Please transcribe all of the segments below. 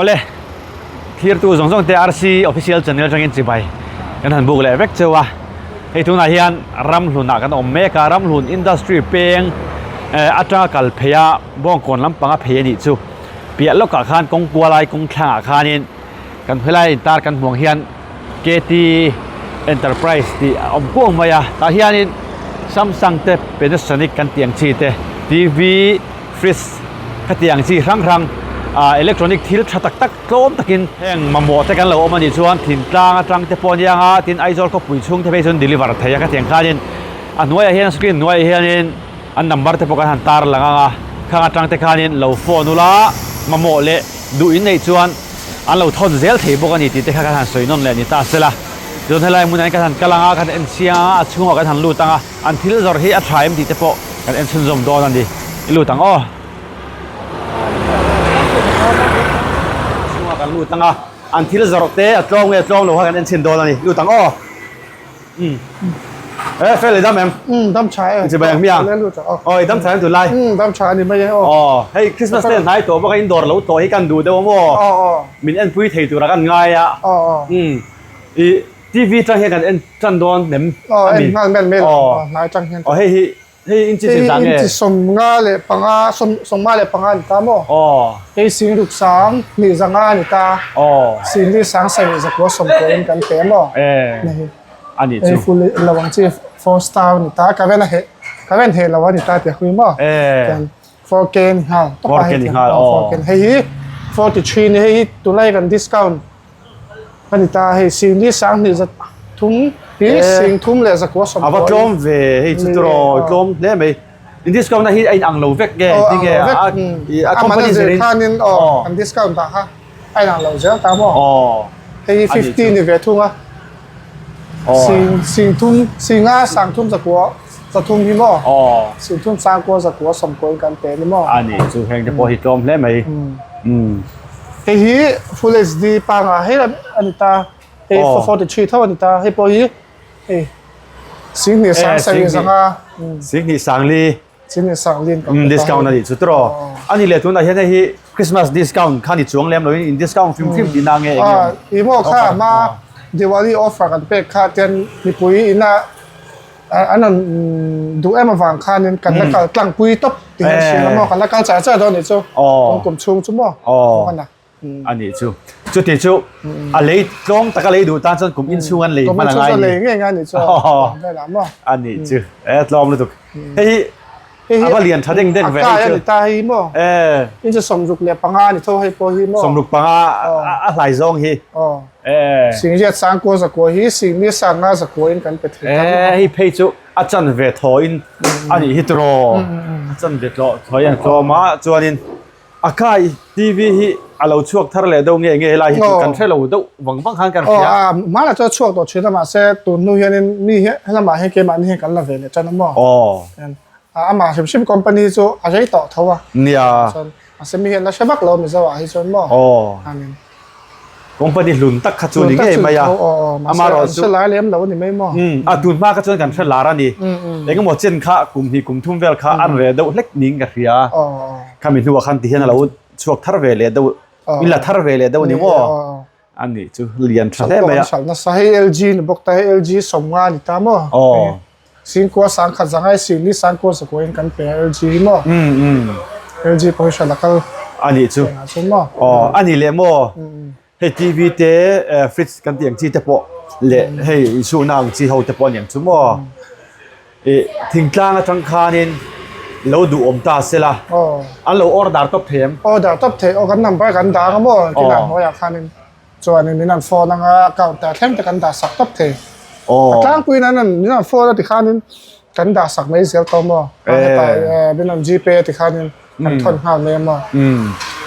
Awle, thlirtu zawng zawng te RC Official Channel atangin chibai kan han buk leh vek cheu a. Hei tunah hian Ramhlunah kan awm mek a, Ramhlun Industry peng atanga kal phei a Bawngkawn lampanga phei a nih chu. Piah lawkah khan kawng kualai kawng thlangah khanin kan helai intar kan hmuh ang hian KT Enterprise tih a awm kuang mai a, tah hianin Samsung te Panasonic kan tih ang chi te TV, Fridge khati ang chi hrang hrang ah electronic thil tha tak tak tlawm takin heng mamawh te kan lo awm a nih chuan thintlang atang te pawh ania anga tin Aizawl khawpui chhung te phei chuan deliver thei a khati ang khanin a hnuaiah hian screen hnuaiah hianin an number te pawh kan han tar lang ang a khang atang te khanin lo phone ula mamawh leh duh in neih chuan an lo thawn zel thei bawk a ni tih te kha kan han sawi nawn leh ni ta sela chuan helai hmunah hian kan han kal ang a kan en chiang ang a a chhungah kan han lut ang a an thil zawrh hi a tha em tih te pawh kan en chhunzawm dawn a ni i lut ang aw chhungah kan lut ang a an thil zawrh te a tlawm nge tlawm lo kha kan en chhin dawn a ni lut ang aw. Um. Eh, fel i dam em? Um, dam tha e. Chi bayang miang. Le lut aw. Oi, dam tha em tun lai? Um, dam tha ani mai e aw. Aw, hei Christmas te hnai tawh bawk a in dawr lo tawh hi kan duh deuh maw? Aw aw. Min en pui thei tura kan ngai a. Aw aw. Um. I TV tang hian kan en tan dawn nem. Aw, en nghal mel mel. Aw, hnai tang hian. Aw, hei hi Hei inchi chin zah nge? Hei inchi 55 55 a ni ta maw? Aw. Hei 60 sang hnih zanga a ni ta. Aw. 40 sang sarih zakua sawmkuain kan pe maw? E. A nih chu. Hei full lo ang chi 4 star a ni ta. Ka ven a heh ka ven heh lo a ni ta tih a hui maw? E. 4K a ni nghal. 4K a ni nghal aw. 4K hei hi 43 ni hei hi tunlai kan discount A ni ta hei 40 sanghnih 300 hi 30 leh 9 A va tlawm ve hei chu turaw tlawm hle mai. In discount na hi a in ang lo vek nge ti nge a company zirin khanin aw an discount dah kha a in ang lo zel ta maw. Hei hi 50 ni ve thung a. Sing sing thum singa sang thum zakua 300 hi maw. Sing thum sang kua zakua sawmkua in kan pe ni maw. A ni chu heng te pawh hi tlawm hle mai. Hei hi full HD panga hei a ni ta hei 43 tho a ni ta hei pawh hi hei 10 sang sarih zanga 10 sang li 10 sang li um discount a ni chu tro ani le tunah hian hei hi Christmas discount kha ni chuang lem loin in discount fim fim tihna nge eng nge i maw kha ma Diwali offer kan pek kha ten mipui ina An rawn duh em avang khanin kan la kal tlang pui tawp tih an hria maw, kan la kal char char dawn anih chu, kum kum chhung chu maw a a nih chu, chuti chu a lei tlawng taka lei duh tan chuan kum inchhung an lei hman a ngai a ni, lei ngei ngai anih chu velah maw, a nih chu, e tlawm lutuk, hei hi a va lian tha deng deng ve hei chu, a kai a ni ta hei maw, inchi 65 a ni tho hei pawh hi maw, 65 a hlai zawng hi. Singriat sang kua zakua hi singli sang nga zakua in kan pe thei ta. E hei phei chu a chan ve thaw in a nih hi tiraw a chan ve tawh thaw in tlawm a chuanin a kai TV hi a lo chhuak thar leh deuh nge nge helai hi chu kan hre lo deuh vang vang khan kan hria. Aw hmanah chuan a chhuak tawh thin a mahse tun hnu hianin mi hi helamah hian keimahni hian kan la ve leh tan a maw. Aw. Amah hrim hrim company chu a rei tawh tho a. Nia. Chuan mahse mi hian la hre vak lo Mizo ah hi chuan maw. Aw. Company hlun tak kha chu ni ngei mai a, amaherawh chu an hre lar lem lo a ni mai maw? A tun hma kha chuan kan hre lar a ni. Engemaw chen kha kum hnih kum thum vel kha an reh deuh hlek niin ka hria. Khami hnuah khan tihian a lo chhuak thar ve leh deuh, in la thar ve leh deuh a ni maw? A nih chu lian tha hle mai a. Nasa hei LG ni bawk ta, hei LG 50 a ni ta maw? Singkua sangkhat zangai singli sangkua zakua in kan pe a LG hi maw? LG pawh hi hran a kal. A nih chu. Engah chuan maw? Aw a nih leh maw? Hei TV te fridge kan tih ang chi te pawh leh hei insuhna ang chi ho te pawh a ni ang chu maw? Ih thingtlang atang khanin lo duh awm ta se la. An lo order tawp thei em? Order tawp thei aw kan number kan dang a maw? Kinah hnuaiah khanin. Chuanin min an phone anga account ah thleng te kan dah sak tawp thei. Aw. A tlangpuiin an an min an phone a ti khanin kan dah sak mai zel tawh maw. Eh. Min an gpay a ti khanin kan thawn nghal mai a maw.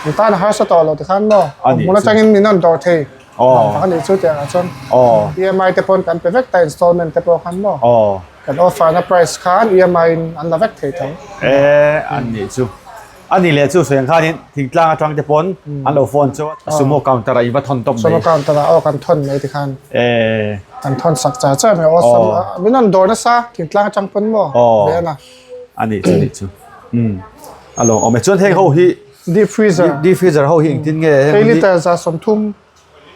An tan a harsa tawh lo ti khan maw. Hmun atangin min an dawr thei. Aw. Ang anih chu tiang ah chuan. Aw. EMI te pawn kan pe vek ta installment te pawh khan maw. Aw. Kan offer na price khan EMI in an la vek thei tho. Eh an nih chu. A ni leh chu sawi ang khanin thingtlang atang te pawn an lo phone chu a sumo counter ah i va thawn tawp mai. Sumo counter ah aw kan thawn mai tikhan. Eh. Kan thawn sak char char mai aw min rawn dawr nasa thingtlang atang pawn maw Aw. ve a na. A nih chu nih chu. Umm a lawm awm e. Chuan heng ho hi. Deep freezer. Deep freezer ho hi engtin nge? Hei liter 130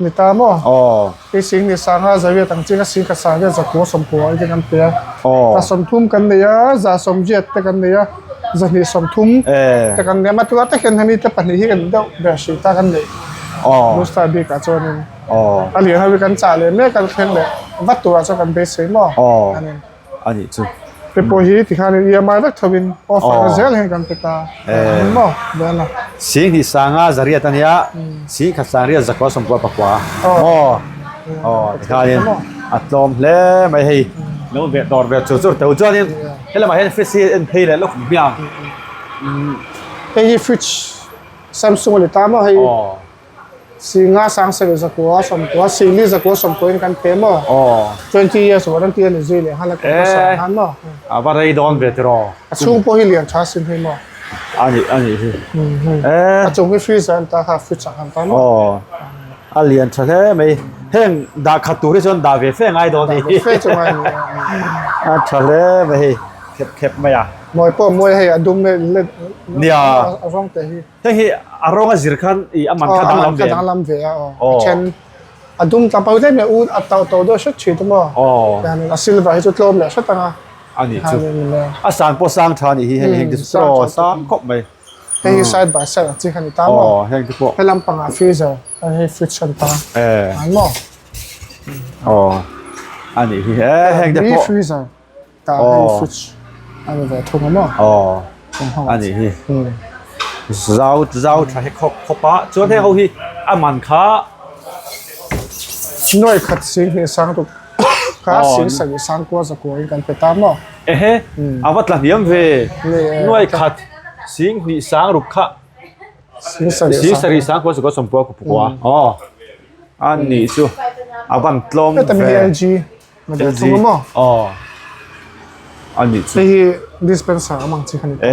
ni ta maw? Aw. Hei sing ni sanga zariat ang chinga sing khat sang hian zakua sawmkua in kan pe a. Aw. 130 kan nei a, 180 te kan nei a, 230 te kan nei a. Matua te hian hemi te pahnih hi kan deuh ber hrih ta kan nei. Aw. Blue Star bik ah chuanin. Aw. A lian ho hi kan chah leh mek a, thleng leh vat turah chuan kan beisei maw? Aw. A nih chu. Te pawh hi tikhan in EMI vek tho in offer na zel hian kan pe ta a ni maw Diana? Sing hnih sanga zariat a nia, sing khat sang riat zakua sawmkua pakua maw? Aw tikhan in a tlawm hle mai hei lo ve dawr ve chur chur teuh chuan in helamah hian fridge hi en phei leh lawk hmiang. Hei hi fridge Samsung a ni ta maw hei? Singa sang sarih zakua sawmkua, singli zakua sawmkua in kan pe maw? Aw. 20 years warranty a ni zui leh nghal a kum hmasa ah khan maw? A va rei dawn ve tiraw? A chhung pawh hi lian tha sin hei maw? A nih a nih hi. E. A chung hi freezer an ta kha fridge ang han ta maw? Aw. A lian tha hle mai. Heng dah khat tur hi chuan dah ve fe ngai dawn ni. Dah ve fe chu ngai ni. A tha hle mai hei khep khep mai a. Mawi pawh mawi hei a dum leh Nia. A rawng te hi. Hei hi a rawng a zir khan i a man kha danglam ve. A man kha danglam ve a aw. A then a dum tlang pau tlem leh u a to to deuh hret thin te maw. Aw. Hianin a silver hi chu tlawm leh hret ang a. A nih chu. A san pawh sang tha a nih hi heng heng te chu aw sang khawp mai. Hei hi side by side ang chi kha ni ta maw. Aw heng te pawh. He lampangah freezer hei fridge an ta. E. An maw. Aw a nih hi e heng te pawh. Freezer. Tah hei fridge a ni ve thung a maw? Aw a nih hi zau zau tha hi khawp khawp a chuan heng ho hi a man kha Nuai khat sing hnih sang tuk kha sing sarih sang kua zakua in kan pe ta maw? Ehe a va tla hniam ve nuai khat sing hnih sang ruk kha sing sarih sang kua zakua sawmpua kupua aw a nih chu a van tlawm ve. LG aw a nih chu hei hi dispenser awm ang chi kha ni ta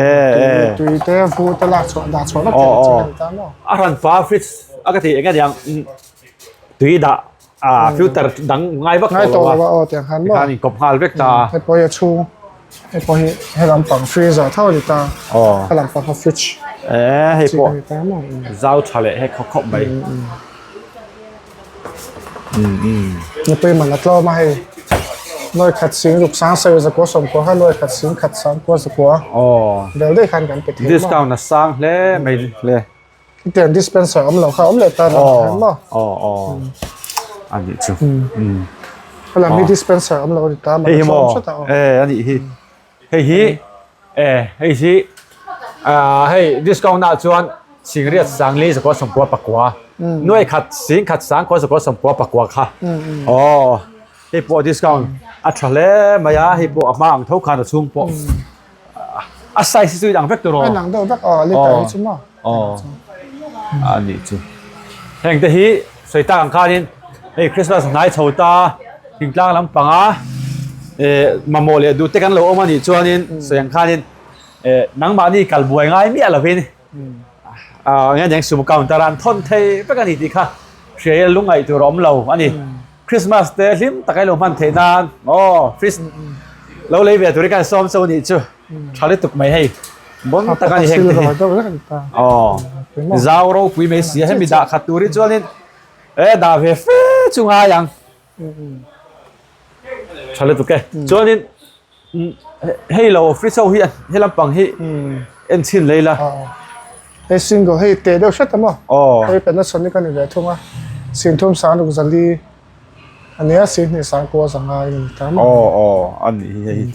tui te vu te lak chhuah dah chhuah vek thei ang chi kha ni ta maw a hran pa fridge a ka tih eng aniang tui dah a filter dang ngai vak ngai tawh lo a aw tiang khan maw tikhan in kawp nghal vek ta hei pawh hi a chhung hei pawh hi he lampang freezer tho a ni ta aw he lampang kha fridge e hei pawh zau tha leh hek khawp khawp mai. Nupui man a tlawm a hei nuai khat sing ruk sang sarih zakua sawmkua kha nuai khat sing khat sang kua zakua vel daih khan kan pe thei maw discount a sang hle mai le hetiang dispenser awm lo kha awm leh ta lo khan maw aw aw a nih chu helam hi dispenser awm lo a ni ta hei hi maw e a nih hi Hei hi e hei hi ah hei discount ah chuan singriat sangli zakua sawmkua pakua nuai khat sing khat sangkua zakua sawmkua pakua kha aw hei pawh discount a tha hle mai a hei pawh a hma ang tho khan a chhung pawh a size hi chu inang vek tur aw a inang deuh vek aw liter hi chu maw aw a nih chu heng te hi sawi tak ang khanin hei Christmas hnai chho ta thingtlang lampanga eh mamawh leh duh te kan lo awm a nih chuanin sawi ang khanin eh nangmahni kal buai ngai miah lovin ah eng eng sum counter an thawn thei vek a ni tih kha hria lungngaih tur a awm lo a ni. Christmas te hlim taka i lo hman theih nan aw fridge lo lei ve turin kan sawm cho nih chu tha lutuk mai hei bon tak a ni heng te hi aw zau ropui mai si a hemi dah khat turin chuanin e dah ve fe chu ngai ang tha lutuk e chuanin Hei lo fridge ho hi he lampang hi en chhin lei la. Hei single hei teh deuh hret a maw? Hei Panasonic a ni ve thung a. Sinthum sang ruk zali a nia sing hnih sang kua za ngai a ni ta maw? Aw aw a nih hi hei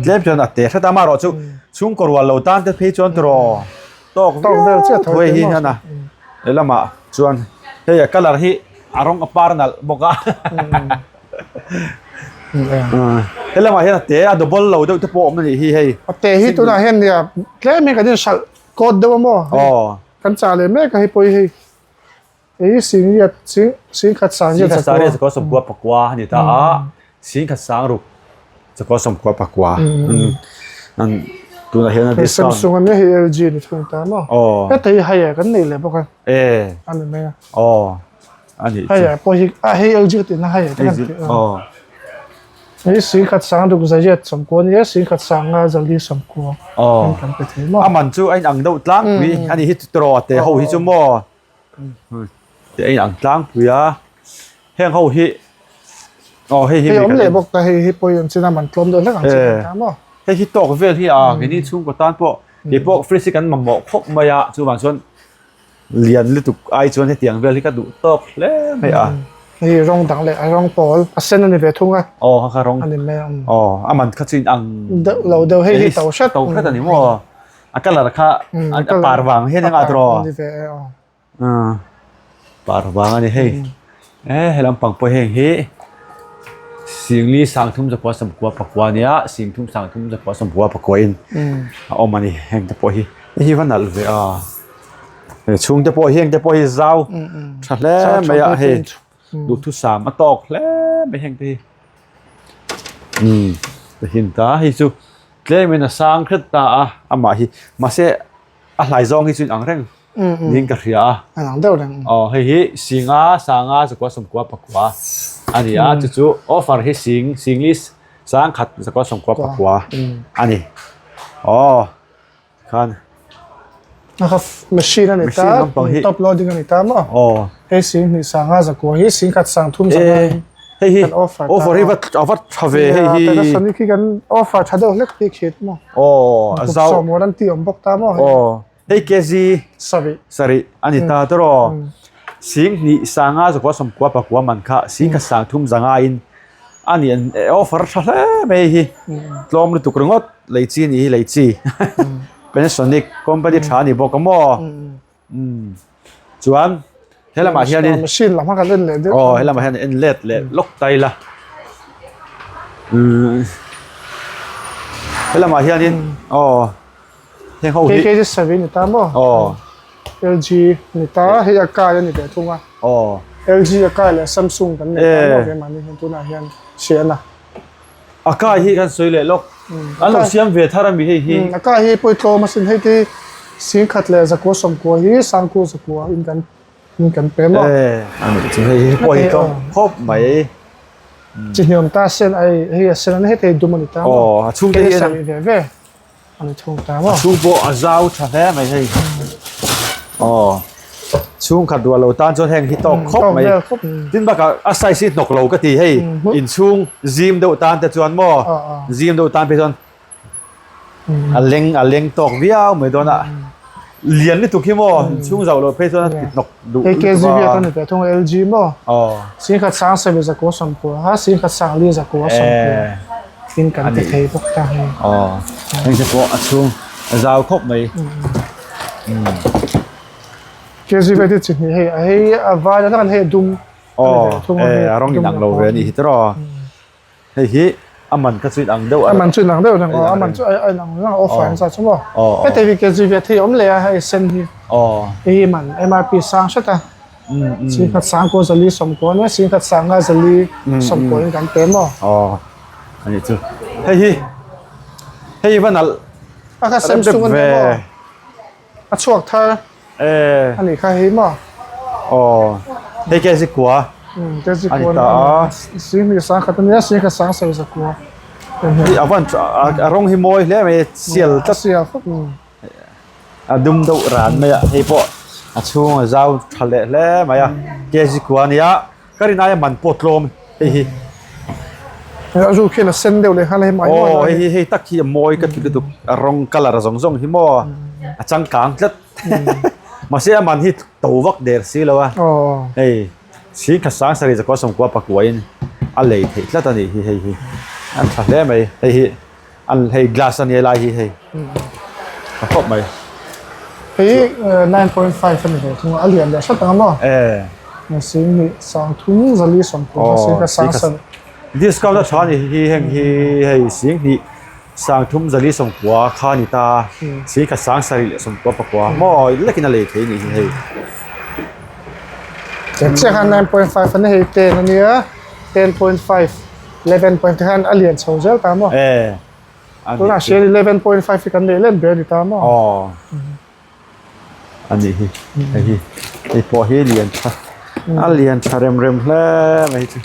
tlem chuan a teh hret a amaherawh chu chhungkaw rual lo tan te phei chuan tiraw tawk tawk vel chiah tho hi hian a helamah chuan hei a colour hi a rawng a par nalh bawk a. He lamah hian a te a double lo deuh te pawh awm a nih hi hei. A te hi tunah hian nia tlem hi kan inhralh kawt deuh a maw? Aw. Kan chah leh mek a hei pawh hi hei hei singriat sing singkhat sangriat zakua. Singkhat sangriat zakua sawmkua pakua a ni ta a singkhat sangruk zakua sawmkua pakua. Tunah hian a discount. Samsung a nia hei LG ni thung ta maw? Aw. Heta hi hei kan nei leh bawk a. E. A ni mai a. Aw. A nih chu. Hei pawh hi a hei LG ka tihna hei te kan tih. Aw. Hei singkhat sang ruk zariat sawmkua ania singkhat sanga zali sawmkua Aw. kan pe thei maw. A man chu a inang deuh tlangpui a ni hi tiraw te ho hi chu maw te a inang tlangpui a heng ho hi aw hei hi Hei awm leh bawk ta hei hi pawi an chin a man tlawm deuh hlek ang chi ta maw. Hei hi tawk vel hi a keini chhungkaw tan pawh keipawh fridge hi kan mamawh khawp mai a chuvang chuan Lian lutuk ai chuan hetiang vel hi ka duh tawk hle mai a. Hei rawng dang leh a rawng pawl a sen a ni ve thung a. Aw kha kha rawng. A ni mai a. Aw a man kha chu in ang. Deuh lo deuh hei hi to hret. To hret a ni maw? A colour kha a par vang hian eng a tawh. A ni ve e aw. Par vang a ni hei. E he lampang pawh heng hi Singli sangthum zakua sawmkua pakua ania Singthum sangthum zakua sawmkua pakua in a awm a ni heng te pawh hi. Hei hi va nalh ve a. He chhungte pawh heng te pawh hi zau tha hle mai a hei duhthusam a tawk hle mai heng te hi umm ti hin ta hei chu tlem in a sang hret ta a amah hi mahse a hlai zawng hi chu in ang reng niin ka hria a a ang deuh reng aw hei hi singa sanga zakua sawmkua pakua a ni a chu chu offer hi sing singli sangkhat zakua sawmkua pakua a ni aw. Khan. A kha machine a ni ta, top loading a ni ta maw? Aw. Hei sing hnih sanga zakua hi sing khat sang thum zanga in hei hi kan offer ta. Offer hi va a va tha ve hei hi. Panasonic hi kan offer tha deuh hlek bik hit maw? Aw, a zau. Sawm warranty awm bawk ta maw? Aw, hei kg sarih. Sarih a ni ta tawh. Sing hnih sanga zakua sawmkua pakua man kha sing khat sang thum zanga in A nih an offer tha hle mai hi tlawm lutuk ringawt lei chi nih hi lei chi Panasonic company tha a ni bawk a maw umm chuan helamah hianin machine lam kha kan en leh deuh aw helamah hian en let leh lawk ta ila umm helamah hianin aw heng ho hi K K seven ni ta maw aw LG ni ta hei a kai a ni ve thung a. Aw. LG Akai leh Samsung kan nei ta maw ve mahni hian tunah hian hriatna. Akai hi kan sawi leh lawk. An lo siam ve thar ami hei hi. Akai hi pawi tlawm asin hei te singkhat leh zakua sawmkua hi sangkua zakua in kan in kan pe maw. E ani chu hei hi pawh hi tlawm khawp mai. Chi hniam ta sen ai hei a sen an hei te dum ani ta maw. Aw a chhungte hi a ve ve. A ni thung ta maw? A chhung pawh a zau tha hle mai hei. Aw. Chhungkhat rual lo tan chuan heng hi tawk khawp mai. Tin bakah a size hi hnawk lo ka ti hei. Inchhung zim deuh tan te chuan maw? Zim deuh tan phei chuan a leng a leng tawk viau mai dawn a. Lian lutuk hi maw? Inchhung zauh loh phei chuan a ti hnawk duh lutuk a. KGB a tan ve thung LG maw? Singkhat sang sawi zakua sawmkua a, singkhat sang li zakua sawmkua. Tin kan ti thei bawk ta hei. Aw, heng te pawh a chhung a zau khawp mai. KGB te chi hnih hei a hei a vai a kan hei a dum. Aw, e a rawng inang lo ve a nih hi tiraw. Hei hi a man kha chu inang deuh a. A man chu inang deuh reng aw, a man chu a inang reng a offer an zat chu maw. Heti hi KGB a thei awm leh a hei sen hi. Aw. Hei hi man MRP sang hret a. Singkhat sang kaw zali sawmkua ania singkhat sanga zali sawmkua in kan pe maw. Aw ani chu hei hi hei va nalh a kha Samsung ania maw a chhuak thar e ani kha hei maw aw hei ke si kua ke si kua ta a sing ni sangkhat ania singkhat sang sai zakua hi avan a rawng hi mawi hle mai sial tlat sial khawp A dum deuh ran mai a hei pawh a chhung a zau tha leh hle mai a kg kua a nia ka rin aia man pawh tlawm hei hi. A zu khian a sen deuh leh nghal a hei mahni Aw hei hi hei tak hi a mawi ka ti lutuk a rawng colour zawng zawng hi maw a changkang tlat mahse a man hi to vak der si lo a hei chhingkhat sang sarih zakua sawmkua pakua in a lei theih tlat a nih hi hei hi a tha hle mai hei hi. An hei glass a nia lai hi hei a khawp mai. Hei 9.5 a ni ve thung a, a lian leh hret ang a maw? E. Sing hnih sang thum zali sawmkua a sing kha sang sarih. Discount a tha a ni hi heng hi hei sing hnih sang thum zali sawmkua kha a ni ta sing kha sang sarih leh sawmkua pakua maw lekin a lei thei a nih hi hei. Chiah khan 9.5 a ni hei 10 a nia 10.5. 11 point te khan a lian chho zel ta maw? Eh. Tunah hriat 11.5 hi kan neih lem ber a ni ta maw? Aw. A nih hi. Hei hi. Hei pawh hi lian tha. A lian tha rem rem hle mai chu.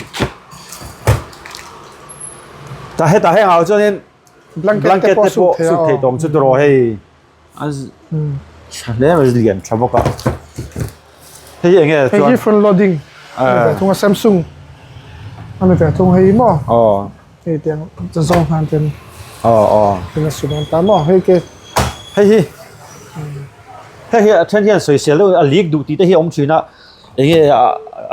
Ta hetah heng ah chuanin Blanket te pawh suk theih tawng chu tawh hei a tha hle mai lian tha bawk a hei hi enge chuan hei hi front loading ani ve thung a Samsung ani ve thung hei maw aw hei tiang zawng hnan ten aw aw tin a su dawn ta maw hei ke hei hi hei hi a then hian sawisel deuh a leak duh tih te hi a awm thin a. Enge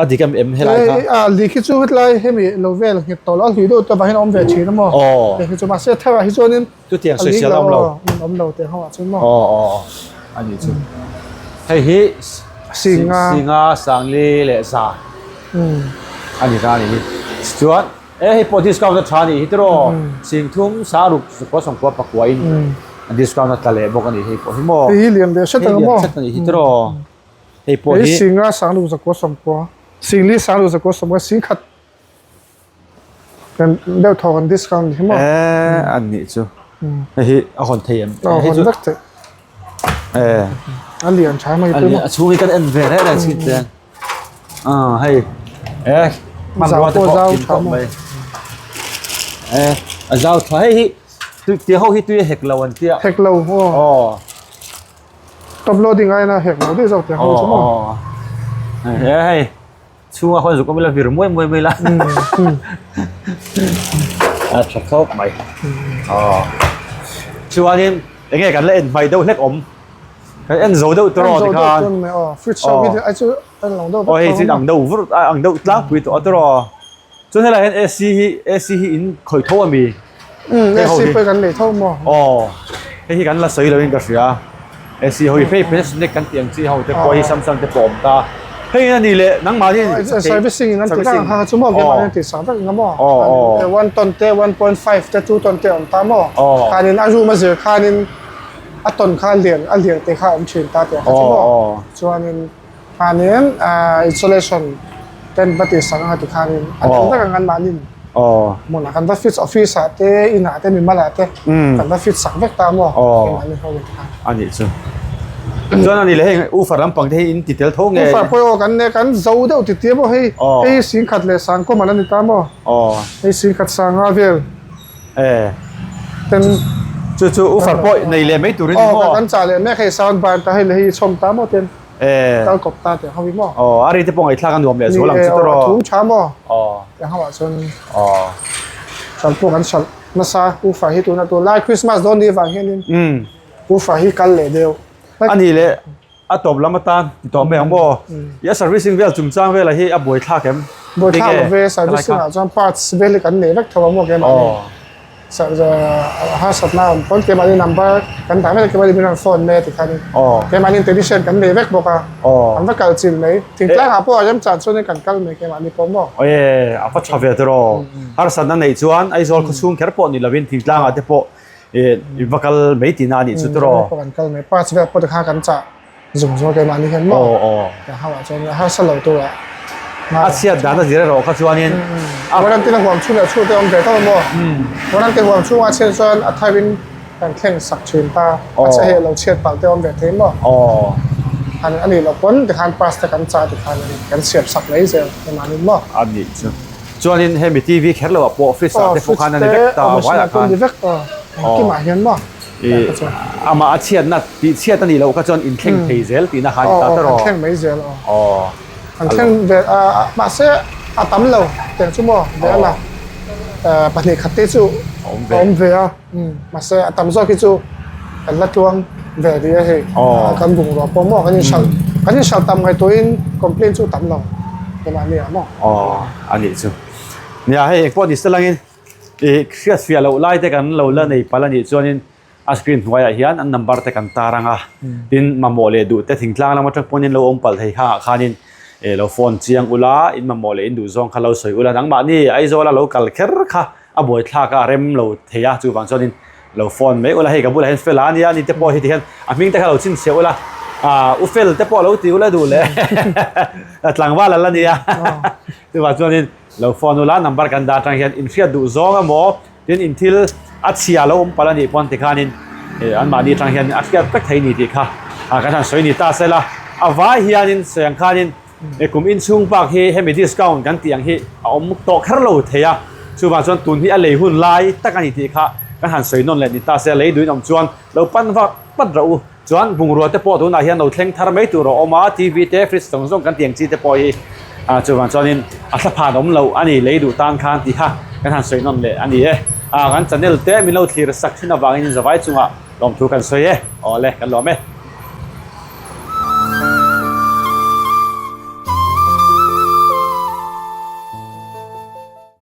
a dik em em helai kha? A lik hi chu hetlai hemi lo vel nghet tawh lo a hlui deuh te vang hian a awm ve thin a maw? Aw. Hei hi chu mahse thar ah hi chuanin Chutiang sawisel a awm lo. Awm lo teh ho ah chuan maw? Aw aw aw a nih chu. Hei hi Singa Singa Sangli leh Za a ni ta a nih hi. Chuan e hei pawh discount a tha a nih hi tiraw? Singthum Saruk Zukua Sawmkua Pakua in discount a tla leh bawk a nih hei pawh hi maw? Hei hi lian ve hret ang a maw? Hei lian hret a nih hi tiraw? Hei pawh hi. Singa sang lu zakua sawmkua, singli sang lu zakua sawmkua, singkhat kan deuh thaw kan discount hi maw? Eh, an nih chu. Hei hi a hawn thei em? A hawn vek thei. Eh. A lian tha mai pawh. A chhung hi kan en ve reng reng chhin te. Ah, hei. Eh, hmanrua te pawh kim khawp mai. Eh, a zau tha. Hei hi tui ho hi tui a hek lo an tia. Hek lo. Aw. Top loading aiin a hek lo daih zawk teh ho chu maw. He hei chhunga khawn zuk awm ila vir muai muai mai la. A tha khawp mai. Aw. Chuanin enge kan la en hmai deuh hlek awm. Kan en zo deuh tawh ti khan. En zo deuh tawh fridge ho hi ai chu en lo deuh vek. Aw hei chu ang deuh vur ang deuh tlangpui tawh a tawh. Chuan helai hian AC hi AC hi in khawih tho ami? Umm AC pawh hi kan nei tho maw? Aw hei hi kan la sawi lo in ka hria AC ho hi hei Panasonic kan tih ang chi ho te pawh hi Samsung te pawh a awm ta hei a ni leh nangmah hi Servicing in an ti vek ang kha chu maw keimah hian ti sak vek ang maw? One ton te one point five te two ton te a awm ta maw? Khanin a room a zir khanin a ton kha a lian a lian te kha a awm thin ta tih ang kha chu maw? Chuanin Khanin insulation ten va tih sak anga ti khanin a tel vek ang an mahnin hmunah kan va fix office ah te inah te mimal ah te kan va fix sak vek ta maw keimahni ho ti khan. A nih chu. Chuan a nih leh hei woofer lampang te hi in ti tel tho nge? Woofer pawh aw kan kan zo deuh ti tia maw hei hei singkhat leh sangkawm an la ni ta maw hei singkhat sanga vel. Eh. Ten chu chu woofer pawh nei leh mai turin ni maw? Aw kan chah leh mek hei sound bar ta hei leh hei chhawm ta maw ten. Eh. Kal kawp ta teh ho hi maw? Aw, a ri te pawh ngaihthlak a nuam leh zual ang chu tawh rawh. Ni e, a thum tha maw? Aw. Teh ho ah chuan. Aw. Hralh pawh kan hralh nasa, Ufa hi tuna tur lai Christmas dawn ni avang hianin. Umm. Ufa hi kal leh deuh. A nih leh a tawp lam atan ti tawh mai ang maw? I a servicing vel chungchang velah hi a buaithlak em? Buaithlak lo ve, servicing ah chuan parts vel hi kan nei vek tho a maw keimah ni. Aw. Harsatna awm pawn keimahni number kan dah vek a keimahni min rawn phone mai a ti khanin keimahni technician kan nei vek bawk a an va kal chil mai thingtlang ah pawh a rem chan chuanin kan kal mai keimahni pawh maw. Aw a va tha ve tiraw harsatna neih chuan Aizawl khawchhung kher pawh ni lovin thingtlang ah te pawh i va kal mai tihna a nih chu tiraw. Kan kal mai parts vel pawh te kha kan chah zung zung a keimahni hian maw tiang ho ah chuan harsa lo tur ah a chhiat dan a zir erawh kha chuanin warranty na huam chhung leh chhung te awm ve tawh maw warranty huam chhung a chhiat chuan a thar in kan thleng sak thin ta a che heh lo chhiat palh te awm ve thei maw han a nih loh pawn tikhan pass te kan chah tikhan kan siam sak mai zel keimahni maw a nih chu chuanin hemi T V kher lo ah pawh fridge ah te pawh khan a ni vek ta vai ah khan ni vek ta engkimah hian maw I amah a chhiatna tih chhiat a nih loh kha chuan inthleng thei zel tihna kha a ni ta tawh rawh. An thleng mai zel aw. Aw. An thleng ve a mahse a tam lo tiang chu maw ve a la pahnih khat te chu a awm ve a awm ve a mahse a tam zawk hi chu kan la tluang ve rih a hei kan bungrua pawh maw kan inhralh kan inhralh tam ngaihtuahin complaint chu tam lo keimahni ah maw. Aw a nih chu. Nia hei engpawh ni se langin Ih hriat fiah loh lai te kan lo la nei palh a nih chuanin a screen hnuaiah hian an number te kan tar ang a, tin mamawh leh duh te thingtlang lam atang pawhin lo awm palh thei kha ah khanin ih lo phone chiang ula in mamawh leh in duh zawng kha lo sawi ula nangmahni Aizawl a lo kal kher kha a buaithlak a rem lo thei a chuvang chuanin lo phone mai ula hei ka bulah hian fel a nia ni te pawh hi ti hian a hming te kha lo chhinchhiah ula ah u fel te pawh lo ti ula duh leh tlangval a la nia chuvang chuanin. Lo phone ula number kan dah atang hian inhriat duh zawng emaw tin in thil a chhia lo awm palh a nih pawn tikhanin eh anmahni atang hian a hriat vek thei ni tih kha ah kan han sawi ni ta sela a vai hianin sawi ang khanin eh kum inchhung bak hi hemi discount kan tih ang hi a awm tawh kher lo thei a. Chuvang chuan tun hi a lei hun lai tak a ni tih kha kan han sawi nawn leh ni ta se, lei duhin awm chuan lo pan vak vat rawh u. Chuan bungrua te pawh tunah hian lo thleng thar mai tur a awm a, TV te, fridge zawng zawng kan ti ang chi te pawh hi ah chuvang chuanin a thla phan awm loh a ni lei duh tan khan tih kha kan han sawi nawn leh a ni e. Ah kan channel te min lo thlir sak thin avangin zavai chungah lawmthu kan sawi e. Awle kan lawm e.